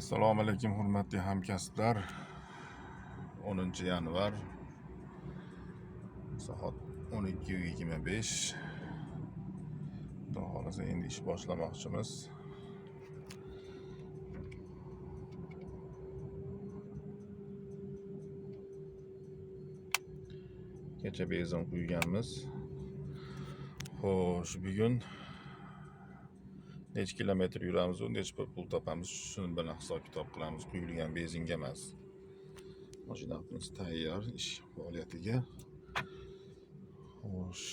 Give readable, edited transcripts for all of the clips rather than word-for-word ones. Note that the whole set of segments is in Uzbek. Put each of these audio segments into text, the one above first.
Assalomu alaykum, hurmatli hamkasblar. 10 yanvar, soat 12:25. Xudo xohlasa, endi ish boshlamoqchimiz. Kecha benzin quyganmiz. Xo'sh, bugun necha kilometr yuramiz, necha pul topamiz, shuni bilan hisob kitob qilamiz, quyilgan benzinga emas. Mashinamiz tayyor ish faoliyatiga. Xo'sh,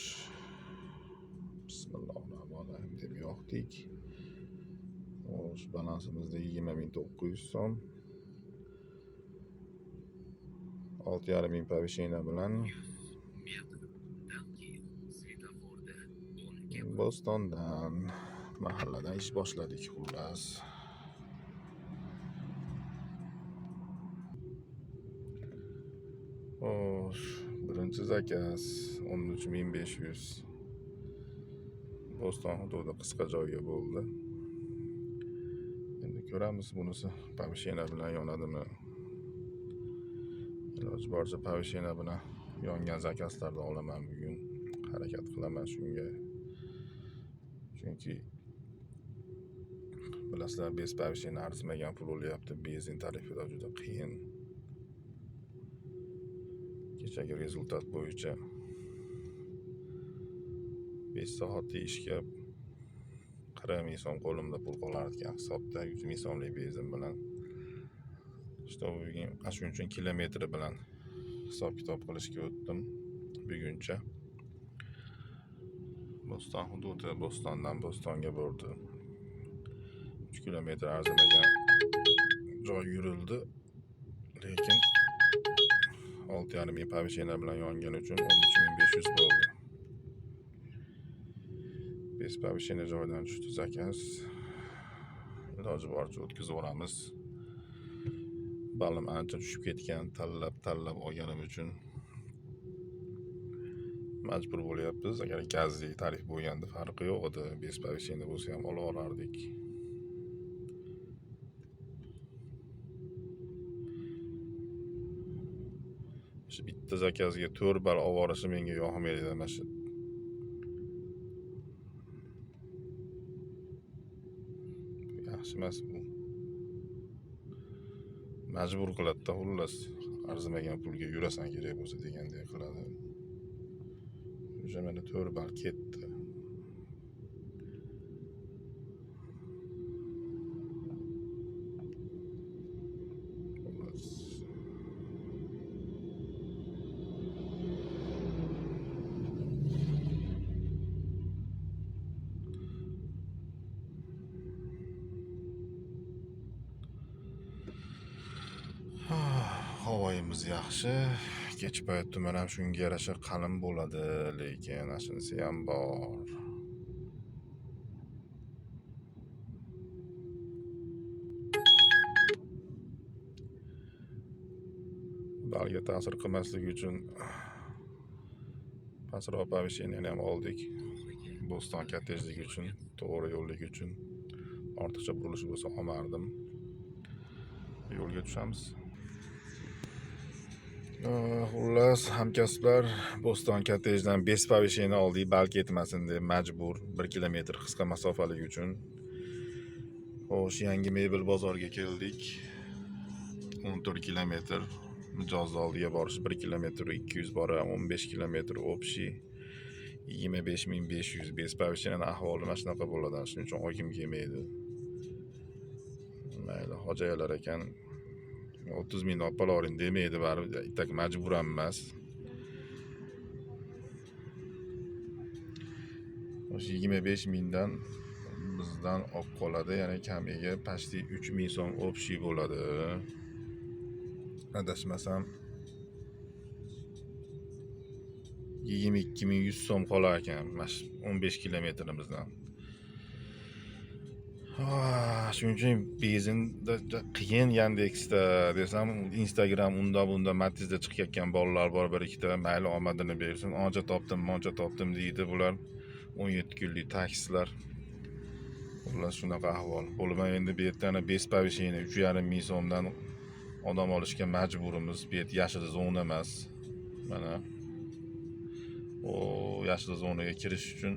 bismillahirrohmanirrohim deb yoqdik. Xo'sh, balansimizda 20 900 so'm. 6,5 ming повышение bilan Metrdan keyin svetoforda o'ngga Bo'stondan, mahalladan ish boshladik, xullas. Xo'sh, birinchi заказ 13 500. Bo'ston hududi, qisqa joyga bo'ldi. Endi ko'ramiz, bunisi повышение bilan yonadimi? Iloji boricha повышение bilan yongan заказ larni olaman bugun. Harakat qilaman shunga. Chunki bilasizlar, без повышение arzimagan pul bo'lyapti. Benzin tarifida juda qiyin. Kechagi результат bo'yicha 5 soatlik ishga 40 ming so'm qo'limda pul qolar ekan hisobda, 100 ming so'mlik benzin bilan. Что bugun ana shuning uchun kilometri bilan hisob kitob qilishga o'tdim buguncha. Bo'ston hududi, Bo'stondan Bo'stonga bordi. 3 kilometr arzimagan joy yurildi. Lekin 6,5 ming повышение bilan yongani uchun 13 500 bo'ldi. Без повышение joydan tushdi заказ. Iloji boricha o'tkazib yuboramiz. Balim ancha tushib ketgan, tanlab tanlab olganim uchun majbur bo'lyapmiz. Agar gazli tarif bo'lganda farqi yo'q edi. Без повышение bo'lsa ham olib olardik. Shu bitta заказ ga 4 ball olib borishi menga yoqmaydi mana shu. Yaxshi emas bu. Majbur qiladi-da, xullas. Arzimagan pulga yurasan kerak bo'lsa degandek qiladi. O'sha mana 4 ball ketdi. Xullas. Havoyimiz yaxshi. Kech payt tuman ham shunga yarasha qalin bo'ladi, lekin ana shunisi ham bor. Balga ta'sir qilmasligi uchun pastroq повышение ni ham oldik. Bo'ston kottejligi uchun, to'g'ri yo'lligi uchun. Ortiqcha burilish bo'lsa olmardim. Yo'lga tushamiz. Xullas, hamkasblar, Bo'ston kottejdan без повышение oldik, bal ketmasin deb majbur, 1 kilometr qisqa masofaligi uchun. Xo'sh, yangi mebel bozorga keldik. 14 kilometr mijoz oldiga borish, 1 kilometr 200 bora, 15 kilometr общий 25 500. Без повышение ahvoli mana shunaqa bo'ladi. Shuning uchun olgim kelmaydi. Mayli, xo'jayalar ekan, 30 mingni olib qolavering demaydi baribir, так majbur ham emas. O'sha 25 mingdan bizdan olib qoladi, ya'ni kamiga почти 3 ming so'm общий bo'ladi. Adashmasam 22 100 so'm qolar ekan mana shu 15 kilometrimizdan. Ah, shuning uchun benzinda qiyin Yandexda desam, Instagram unda bunda Matizda chiqayotgan bolalar bor bir ikkita, mayli, omadini bersin, ancha topdim, moncha topdim deydi bular. 17 kunlik taksistlar. Xullas, shunaqa ahvol. Bo'lma endi bu yerda ana без повышения 3,5 ming so'mdan odam olishga majburimiz. Bu yer yashil zona emas. Mana o yashil zonaga kirish uchun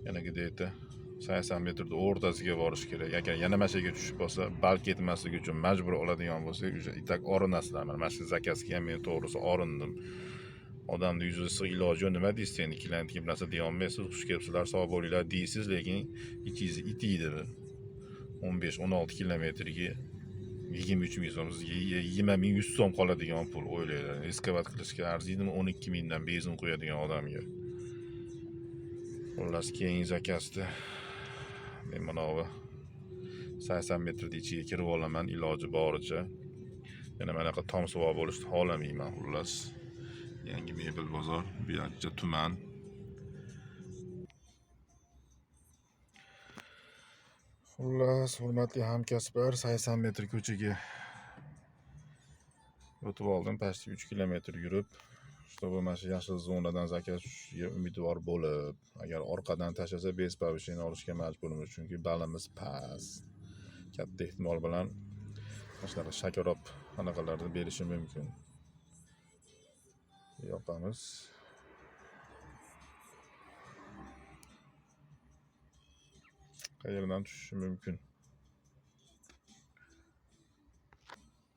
yana где-то 80 metrni o'rtasiga borish kerak. Agar yana mana shu yerga tushib qolsa, bal ketmasligi uchun majbur oladigan bo'lsak, уже и так orinasizlar. Mana shu zakazga ham men to'g'risi orindim. Odamni yuzi issiq, iloji yo'q, nima deysiz endi, klientga bir narsa deyolmaysiz, xush kelibsizlar, sog' bo'linglar deysiz, lekin ichingizni it yeydi. 15-16 kilometrga 23 ming so'm, sizga 20 100 so'm qoladigan pul, o'ylanglar. Рисковать qilishga arziydimi 12 mingdan benzin qo'yadigan odamga? Xullas, keyingi zakazda men manavi 80 metrni ichiga kirib olaman iloji boricha. Yana manaqa tom suvoq bo'lishni xohlamayman, xullas. Yangi mebel bozor, bu yoqcha tuman. Xullas, hurmatli hamkasblar, 80 metr ko'chaga o'tib oldim, почти 3 kilometr yurib, чтобы mana shu yashil zonadan zakaz tushishiga umidvor bo'lib, agar orqadan tashlasa, без повышения olishga majburmiz, chunki balimiz past. Katta ehtimol bilan mana shunaqa shakarob anaqalarni berishi mumkin. Yoqamiz. Qayerdan tushishi mumkin?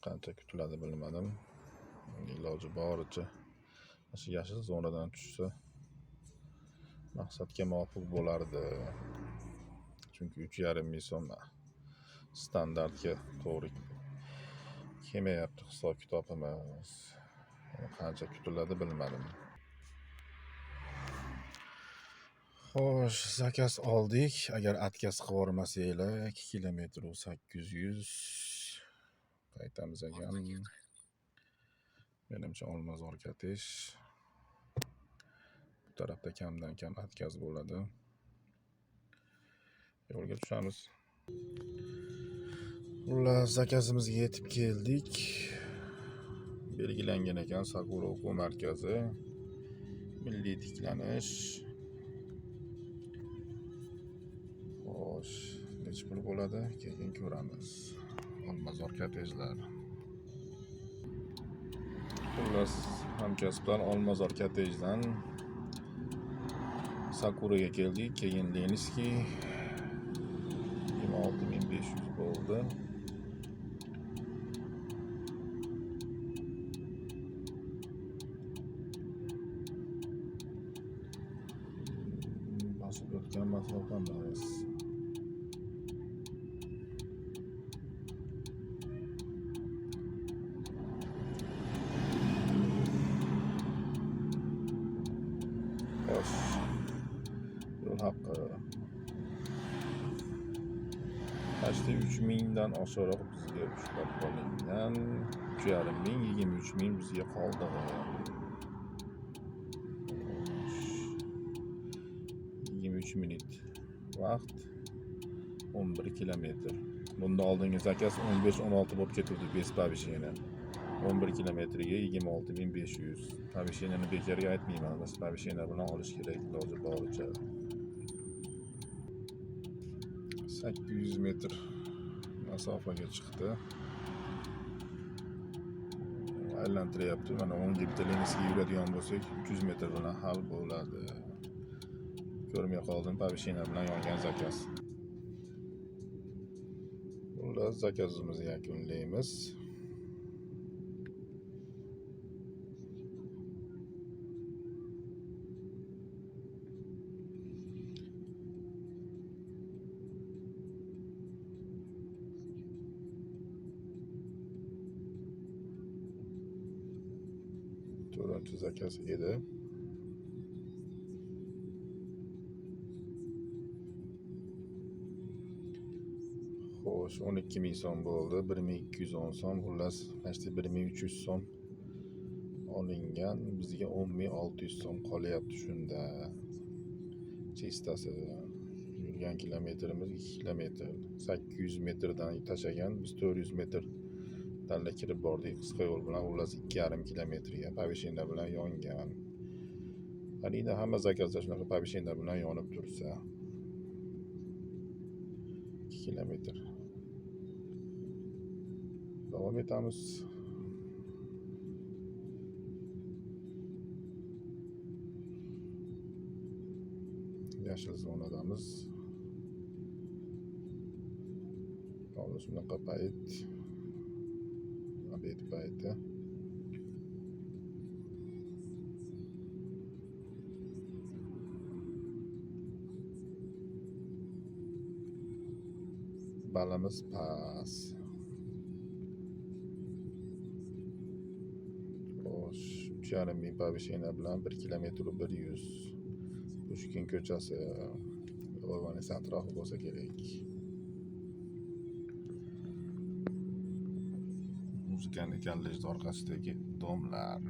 Qancha kutiladi bilmadim. Iloji boricha mana shu yashil zonadan tushsa maqsadga muvofiq bo'lardi. Chunki 3,5 ming so'm standartga to'g'ri kelmayapti hisob kitobimiz. Qancha kutiladi bilmadim. Xo'sh, zakaz oldik. Agar отказ qilib yubormasanglar, 2 kilometr 800 qaytamiz ekan. Menimcha, Olmazor kottej. Bu tarafda kamdan kam отказ bo'ladi. Yo'lga tushamiz. Xullas, zakazimizga yetib keldik. Belgilangan ekan Sakura o'quv markazi. Milliy tiklanish. Xo'sh, necha pul bo'ladi? Keyin ko'ramiz. Olmazor kottejlar. Xullas, hamkasblar, Olmazor kottejdan Sakuraga keldik, keyin Lenskiy 26 500 bo'ldi. Bosib o'tgan masofamiz. Xo'sh, yo'l haqqi почти 3 mingdan oshiqroq bizga ushlab qolingan. 3,5 ming, 23 ming bizga qoldig'i. Xo'sh, 23 minut vaqt, 11 kilometr. Bundan oldingi zakaz 15-16 bo'lib ketuvdi без повышения. 11 kilometrga 26 500. Повышение ni bekorga aytmayman, bas повышение bilan olish kerak iloji boricha. 800 metr masofaga chiqdi. Aylantiryapti. Mana o'ngga bitta Lenskiy yuradigan bo'lsak, 300 metr bilan hal bo'ladi. Ko'rmay qoldim, повышение bilan yongan zakaz. Xullas, zakazimizni yakunlaymiz. To'rtinchi zakaz edi. Xo'sh, 12 ming so'm bo'ldi, 1210 so'm, xullas, почти 1300 so'm olingan. Bizga 10 600 so'm qolyapti shunda. Чисто si. Yurgan kilometrimiz 2 kilometr. 800 metrdan tashlagan, biz 400 metr dala kirib bordik qisqa yo'l bilan, xullas 2,5 kilometrga повышение bilan yongan. Qarangda, hamma zakazlar shunaqa повышение bilan yonib tursa. kilometr. Davom etamiz. Yashil zonadamiz. Hozir shunaqa payt. Обед payti. Balimiz past. Xo'sh, 3,5 ming повышение bilan 1 kilometr 100. Pushkin ko'chasi, O'rmonisi atrofi bo'lsa kerak. Muzikani kollejni orqasidagi domlar.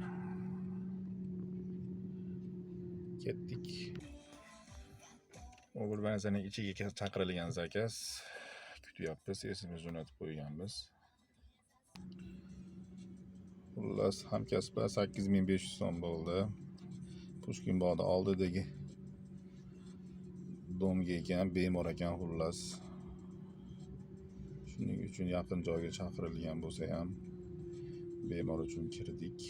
Ketdik. Mobil ichiga chaqirilgan zakaz. Kutyapmiz, SMS jo'natib qo'yganmiz. Xullas, hamkasblar 8500 so'm bo'ldi. Pushkin bog'da oldidagi domga ekan, bemor ekan xullas. Shuning uchun yaqin joyga chaqirilgan bo'lsa ham bemor uchun kirdik.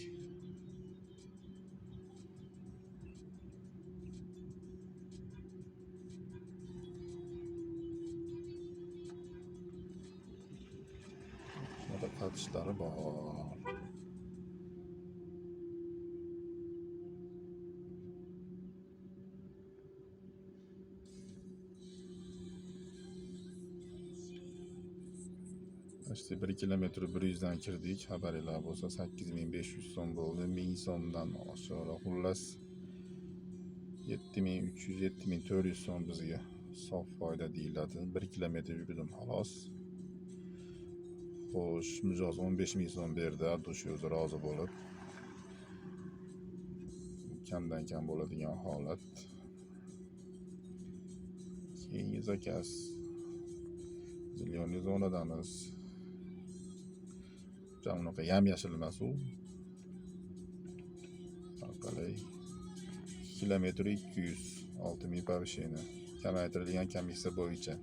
Shunaqa qatishlari bor. İşte 1 kilometr 100 dan kirdik. Xabaringlar bo'lsa 8500 so'm bo'ldi. 1000 so'mdan oshiqroq. Xullas 7300 7400 so'm bizga sof foyda deyiladi. 1 kilometr yurdim xolos. Xo'sh, mijoz 15 000 so'm berdi. Abdushi o'zi rozi bo'lib. Kamdan kam bo'ladigan holat. Keyingi zakaz. Зелёный zonadamiz. Unaqa yam-yashil emas u. Qalay 2 kilometr 200, 6000 повышение. Kamaytirilgan komissiya bo'yicha.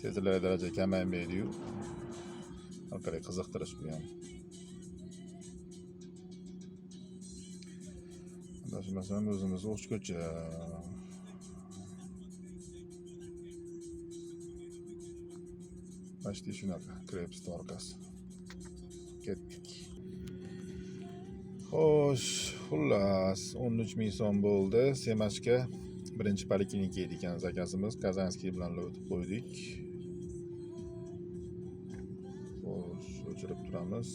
Sezilarli daraja kamaymaydi-yu. Qalay qiziqtirish bu ham. Adashmasam o'zimiz O'sh ko'cha. Почти shunaqa, Krebsni orqasi. Ketdik. Xo'sh, xullas 13 000 so'm bo'ldi. Semashka birinchi poliklinika ekan zakazimiz. Kazanskiy bilan o'tib qo'ydik. Xo'sh, o'chirib turamiz.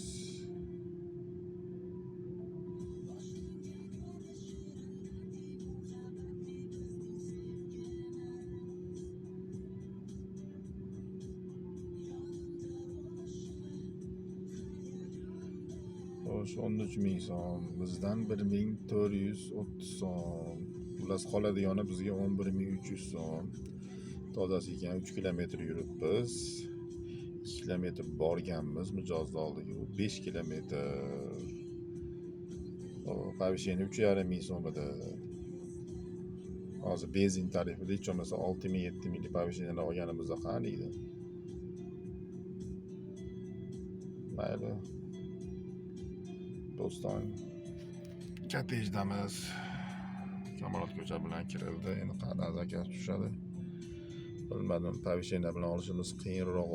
Xo'sh, 13 000 so'm. Bizdan 1430 so'm. Xullas qoladigani bizga 11 300 so'm. Tozasi ekan 3 kilometr yuribmiz. 2 kilometr borganmiz mijozni oldiga. U 5 kilometr. Повышение 3,5 ming so'm edi. Hozir benzin tarifida hech bo'lmasa 6000 7000 повышение olganimizda qani edi. Mayli. Bo'ston kottejdamiz. Kamolot ko'cha bilan kirildi. Endi qayerdan zakaz tushadi? Bilmadim, повышение bilan olishimiz qiyinroq.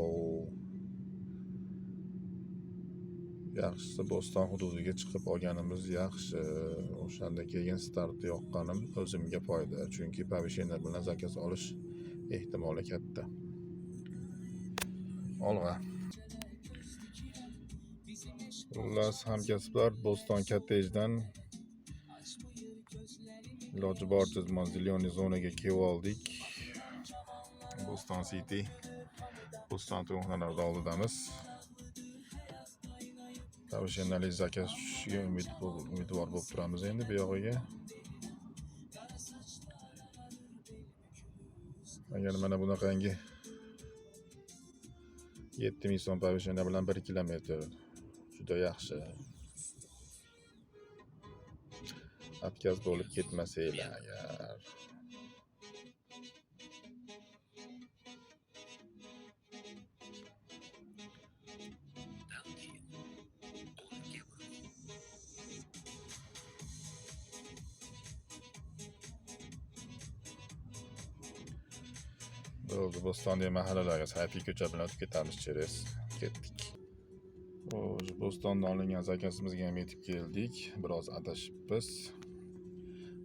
Yaxshisi Bo'ston hududiga chiqib olganimiz yaxshi. O'shanda keyin startni yoqqanim o'zimga foyda, chunki повышение bilan zakaz olish ehtimoli katta. Olg'a. Xullas hamkasblar, Bo'ston kottejdan iloji boricha зелёный zonaga kelib oldik. Bo'ston City, Bo'ston tugunxonalarida oldidamiz. Повышение zakaz tushishiga umidvor bo'lib turamiz endi bu yog'iga. Agar mana bunaqangi 7000 so'm повышение bilan 1 kilometr juda yaxshi. Отказ bo'lib ketmasanglar agar. Bo'ldi, Bo'stondagi mahallalarga Sayfi ko'cha bilan o'tib ketamiz через. Ketdik. Xo'sh, Bo'stondan olingan zakazimizga ham yetib keldik. Biroz adashibmiz.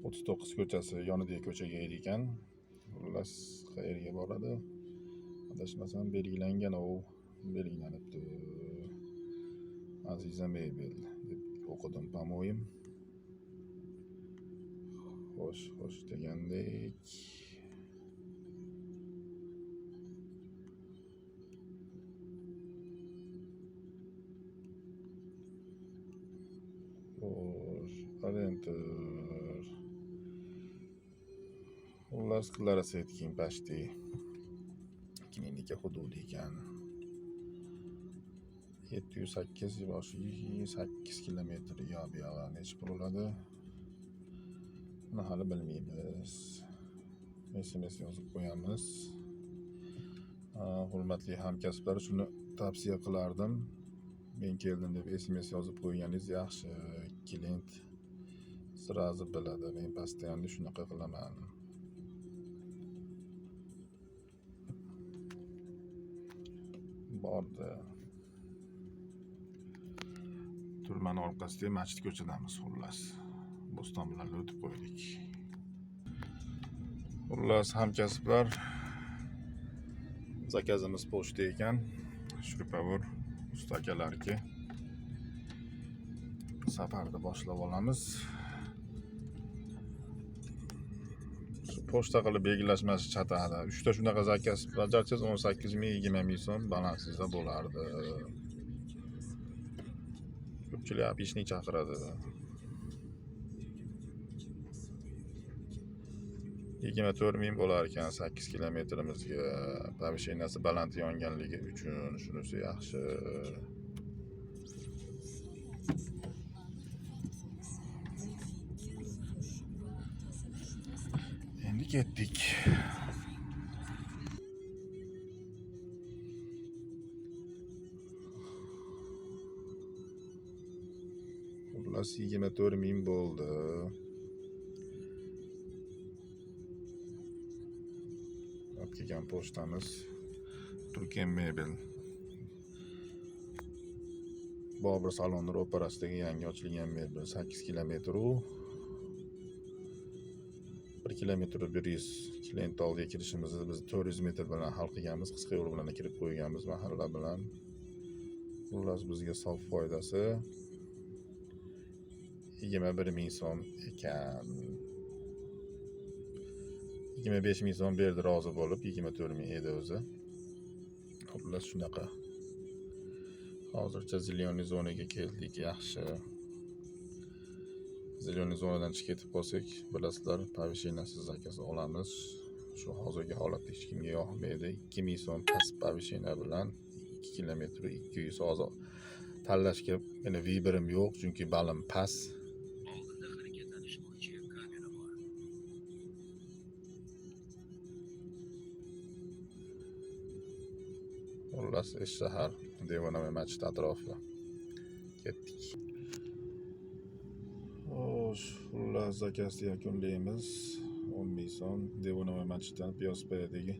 39 ko'chasi yonidagi ko'chaga edi ekan. Xullas, qayerga boradi? Adashmasam belgilangan u belgilanibdi. Aziza Mebel deb o'qidim, по-моему. Xo'sh, xo'sh degandek. Xo'sh, Orientir. Xullas, Klara Setkin почти. Klinika hududi ekan. 708 boshi 8 kilometr yo bu yog'i nechi pul bo'ladi? Buni hali bilmaymiz. SMS yozib qo'yamiz. Hurmatli hamkasblar, shuni tavsiya qilardim. Men keldim deb SMS yozib qo'yganingiz yaxshi. Klient сразу biladi. Men постоянно shunaqa qilaman. Bordi. Turmani orqasidagi masjid ko'chadamiz xullas. Bo'ston bilan o'tib qo'ydik. Xullas, hamkasblar, zakazimiz pochta ekan. Shurupavur usta akalarki. Safarni boshlab olamiz. Shu pochta qilib belgilashmasi chatadi. 3 ta shunaqa zakaz bajarsangiz 18 ming, 20 ming so'm balansingizda bo'lardi. Ko'pchilik apishni chaqiradi. 24 ming bo'lar ekan 8 kilometrimizga. Повышенияsi baland yonganligi uchun shunisi yaxshi. Endi ketdik. Xullas 24 ming bo'ldi. Olib kelgan pochtamiz Turkiya Mebel. Bobur saloni ro'parasidagi yangi ochilgan mebel 8 kilometr u 1 kilometr 100 klient oldiga kirishimizni biz 400 metr bilan hal qilganmiz, qisqa yo'l bilan kirib qo'yganmiz mahalla bilan. Xullas bizga sof foydasi 21 ming so'm ekan. 25 ming so'm berdi rozi bo'lib, 24 ming edi o'zi. Xullas shunaqa. Hozircha Zelyoniy zonaga keldik, yaxshi. Zelyoniy zonadan chiqib ketib qolsak, bilasizlar, повышенияsiz zakaz olamiz. Shu hozirgi holatda hech kimga yoqmaydi. 2000 so'm past повышения bilan 2 kilometr 200 hozir tanlashga meni viberim yo'q, chunki balim past. Oldinda harakatlanish bo'yicha kamera bor. Xullas, Eshshahar, Devonavay masjid atrofi. Ketdik. Xo'sh, xullas zakazni yakunlaymiz. 10 ming so'm Devonavay masjididan Piyozpayadagi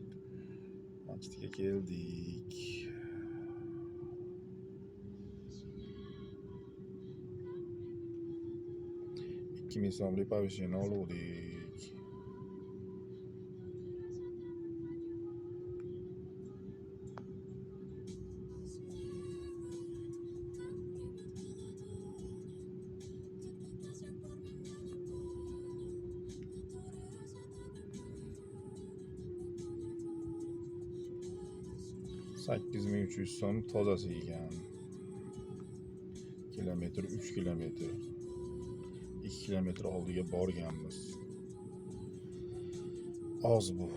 masjidga keldik. 2000 so'mlik повышение oluvdik. 8300 so'm tozasi ekan. Kilometr 3 kilometr. 2 kilometr oldiga borganmiz. Oz bu.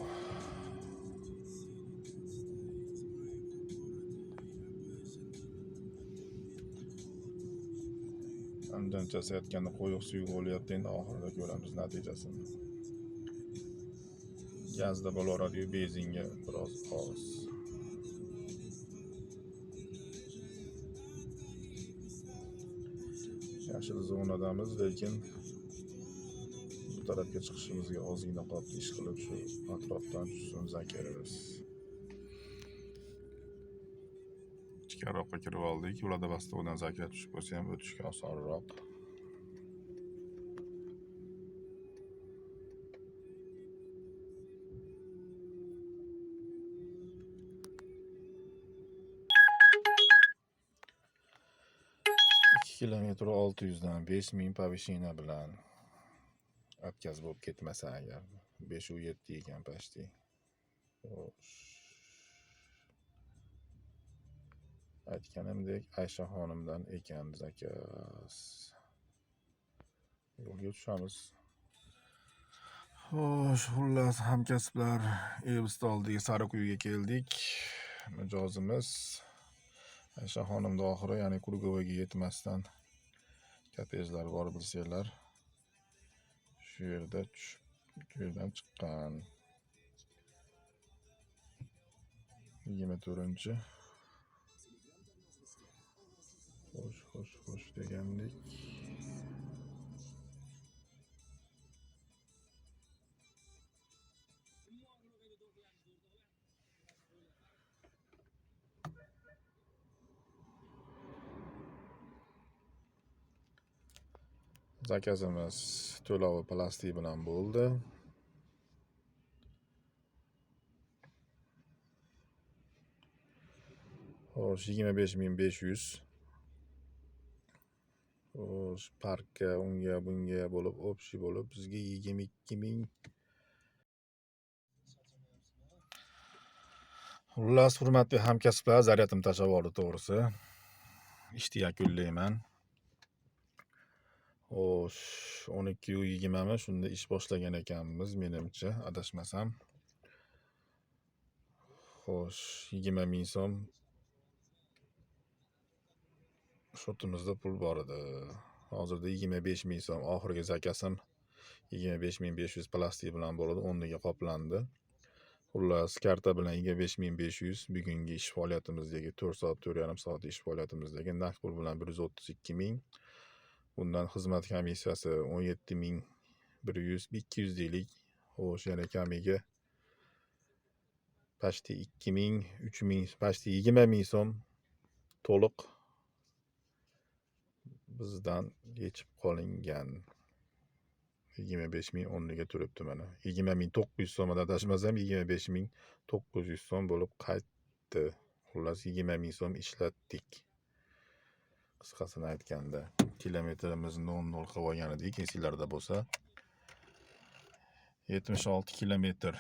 Andijoncha aytganda qo'yiq suyuq bo'lyapti, endi oxirida ko'ramiz natijasini. Gazda bo'laveradi-yu, benzinga biroz oz. Yashil zonadamiz, lekin bu tarafga chiqishimizga ozgina qolibdi, ish qilib shu atrofdan tushsin zakirimiz. Ichkariroqqa kirib oldik. Vladivostokdan zakaz tushib bo'lsa ham o'tishga osonroq. 2 kilometr 600 dan 5000 повышение bilan, отказ bo'lib ketmasa agar, 5 u 7 ekan почти. Xo'sh. Aytganimdek, Aysha xonimdan ekan zakaz. Yo'lga tushamiz. Xo'sh, xullas, hamkasblar, Elbist oldiga, Sariquyga keldik. Mijozimiz Aysha xonimni oxiri, ya'ni Круговой ga yetmasdan, kottejlar bor, bilsanglar. Shu yerda tushib, shu yerdan chiqqan. 24. Xo'sh, xo'sh, xo'sh degandik. Zakazimiz to'lovi plastik bilan bo'ldi. Xo'sh, 25 500. Xo'sh, parkka, unga, bunga bo'lib, общий bo'lib bizga 22 000. Xullas, hurmatli hamkasblar, zaryadim tashlab yubordi, to'g'risi. Ishni yakunlayman. Xo'sh, 12:20 mi, shunda ish boshlagan ekanmiz, menimcha, adashmasam. Xo'sh, 20 000 so'm счёт imizda pul bor edi. Hozirda 25 000 so'm, oxirgi zakazim 25 500 plastik bilan bo'ladi, o'rniga qoplandi. Xullas, karta bilan 25 500 bugungi ish faoliyatimizdagi 4 soat, 4,5 soat ish faoliyatimizdagi naqd pul bilan 132 ming. Bundan xizmat komissiyasi 17 100, 200 deylik. Xo'sh, yana kamiga почти 2000, 3000, почти 20 ming so'm to'liq bizdan yechib qolingan. 25 ming o'rniga turibdi mana. 20 900 so'm, adashmasam, 25 900 so'm bo'lib qaytdi. Xullas, 20 ming so'm ishlatdik. Qisqasini aytganda, kilometrimiz 0,0 qilib olgan edik, esinglarda bo'lsa. 76 kilometr.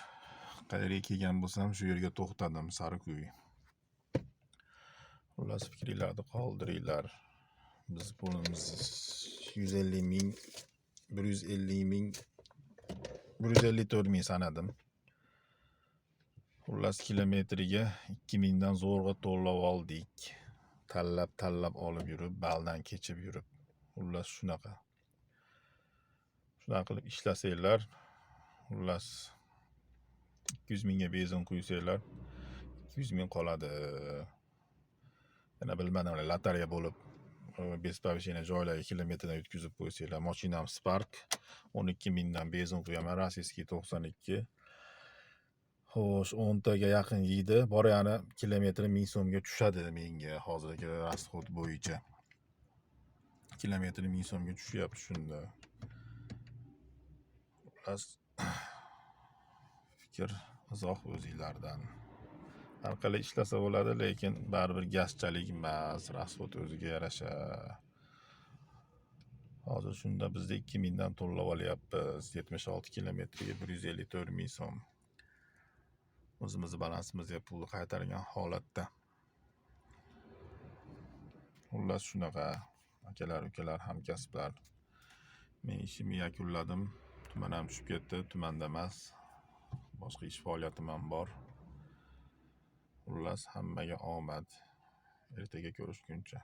Qayerga kelgan bo'lsam, shu yerga to'xtadim, Sariquy. Xullas, fikringlarni qoldiringlar. Biz pulimiz 150 ming, 150 ming, 154 ming sanadim. Xullas, kilometriga 2000 dan zo'rg'a to'lab oldik. Tanlab tanlab olib yurib, baldan kechib yurib. Xullas, shunaqa. Shunaqa qilib ishlasanglar, xullas, 200 mingga benzin quysanglar, 200 ming qoladi. Yana bilmadim, lotereya bo'lib, без повышения joylarga kilometrdan yutkazib qo'ysanglar. Mashinam Spark, 12 mingdan benzin quyaman, российский 92. Xo'sh, 10 taga yaqin yeydi. Bor, yana kilometri 1000 so'mga tushadi menga hozirgi расход bo'yicha. Kilometri 1000 so'mga tushyapti shunda. Xullas, fikr, izoh o'zinglardan. Har qalay ishlasa bo'ladi, lekin baribir gazchalik emas, расход o'ziga yarasha. Hozir shunda bizda 2000 dan to'lab olyapmiz. 76 kilometrga 154 ming so'm. O'zimizni balansimizga pulni qaytargan holatda. Xullas, shunaqa, akalar, ukalar, hamkasblar. Men ishimni yakunladim. Tuman ham tushib ketdi, tumanda emas. Boshqa ish faoliyatim ham bor. Xullas, hammaga omad. Ertaga ko'rishguncha.